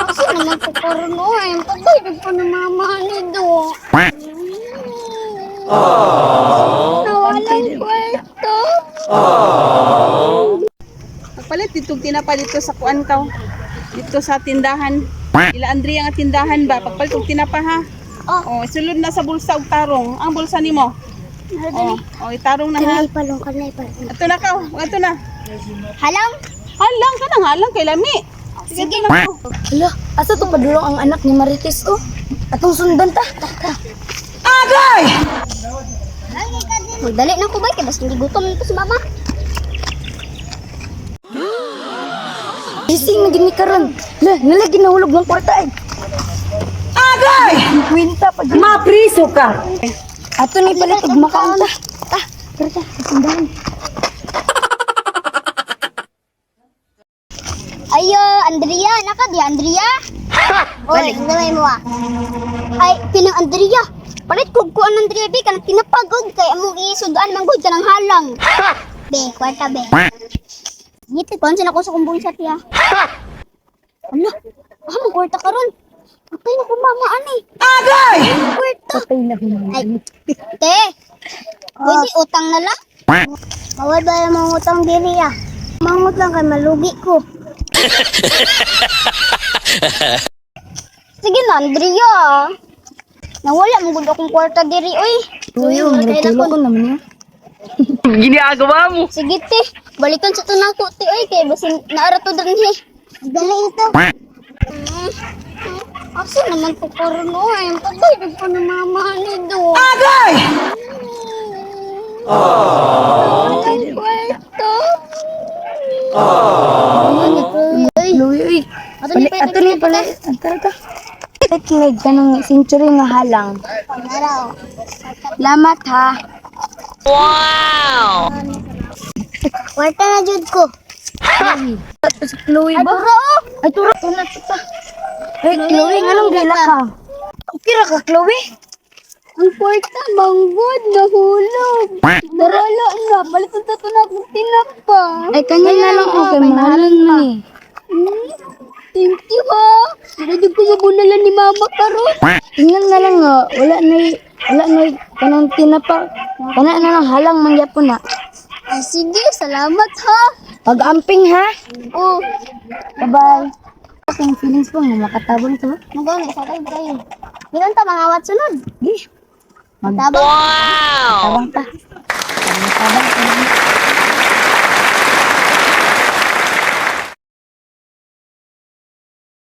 Asa naman ko karon oy? Pagbayad pa ni mama ni do. Nawalang kwarto. Pagpalit dito tinapa dito sa kuan ka. Dito sa tindahan. Ila Andrea nga tindahan ba? Pagpalit og tinapa ha. Oh. Oh, sulod na sa bulsa og tarong. Ang bulsa nimo. Oh, oh, itarong na ha. Kanay palong, kanay palong. Ato na ka, ato na. Halang? Halang ka na, halang kay lami. Sige. na. Hala, asa to padulong ang anak ni Marites oh? Atong sundan ta. Ta. Magdali na ko ba? Kaya basta hindi gutom na to si mama. Gising na gini karon. La, nalagi nahulog ng kwarta ay. Agay! Kwenta pag Mapriso ka. Ato ni palit og makaon ta. Ta, tara ta, sa tindahan. Ayo, Andrea, naka di Andrea. Oy, gamay mo ah. Ay, pinang Andrea. Palit kog kuan Andrea bi kanang tinapagod kay among isudan man gud kanang halang. Be, kwarta be. Ngiti kon sila ko sa kumbong sa tiya. Ala, ah, mo kwarta karon. Patay na ko mama ani. Agay! Kwarta. Patay na ko. Ay, te. Pwede utang na lang. Bawal ba yung mga utang diri ah? Mangut lang kay malugi ko. Sige na, Andrea. Nawala mo gud akong kwarta diri oy. Tuyo, murag ko naman niya. Ginagawa mo. Sige te, balikan sa tunako te oy kay basin naara to drinhi. Dali ito. Asa naman to karon oy? Pagbayad pa ni mama ni do. Agay! Ang kwarta. Luwi uy. Ato ni Palit ato ni palit. Tara ta. Palit ni kanang century nga halang. Araw. Lamat ha. Kwarta na jud ko. Ato si Chloe ba? Ay, oh. Ay, turo. Tuna ta. Ay, Chloe, nganong gila ka? Okay ra ka, Chloe? Ang kwarta manggod nahulog. Nawala na balik sa to na akong tinapa. Ay, kanya na lang okay. Mahalan man eh. Thank you ha. Medyo ko mabunalan ni mama karon. Tingnan na lang nga, wala na kanang tinapa. Kana na lang halang man gyapon na. Ay, sige, salamat ha. Pag-amping ha. Oh, Bye-bye. Akong feelings po nga makatabang to. magani sa kayo kayo. Meron ta mga wat sunod. Di, Tabang. tabang ta. Tabang, tabang.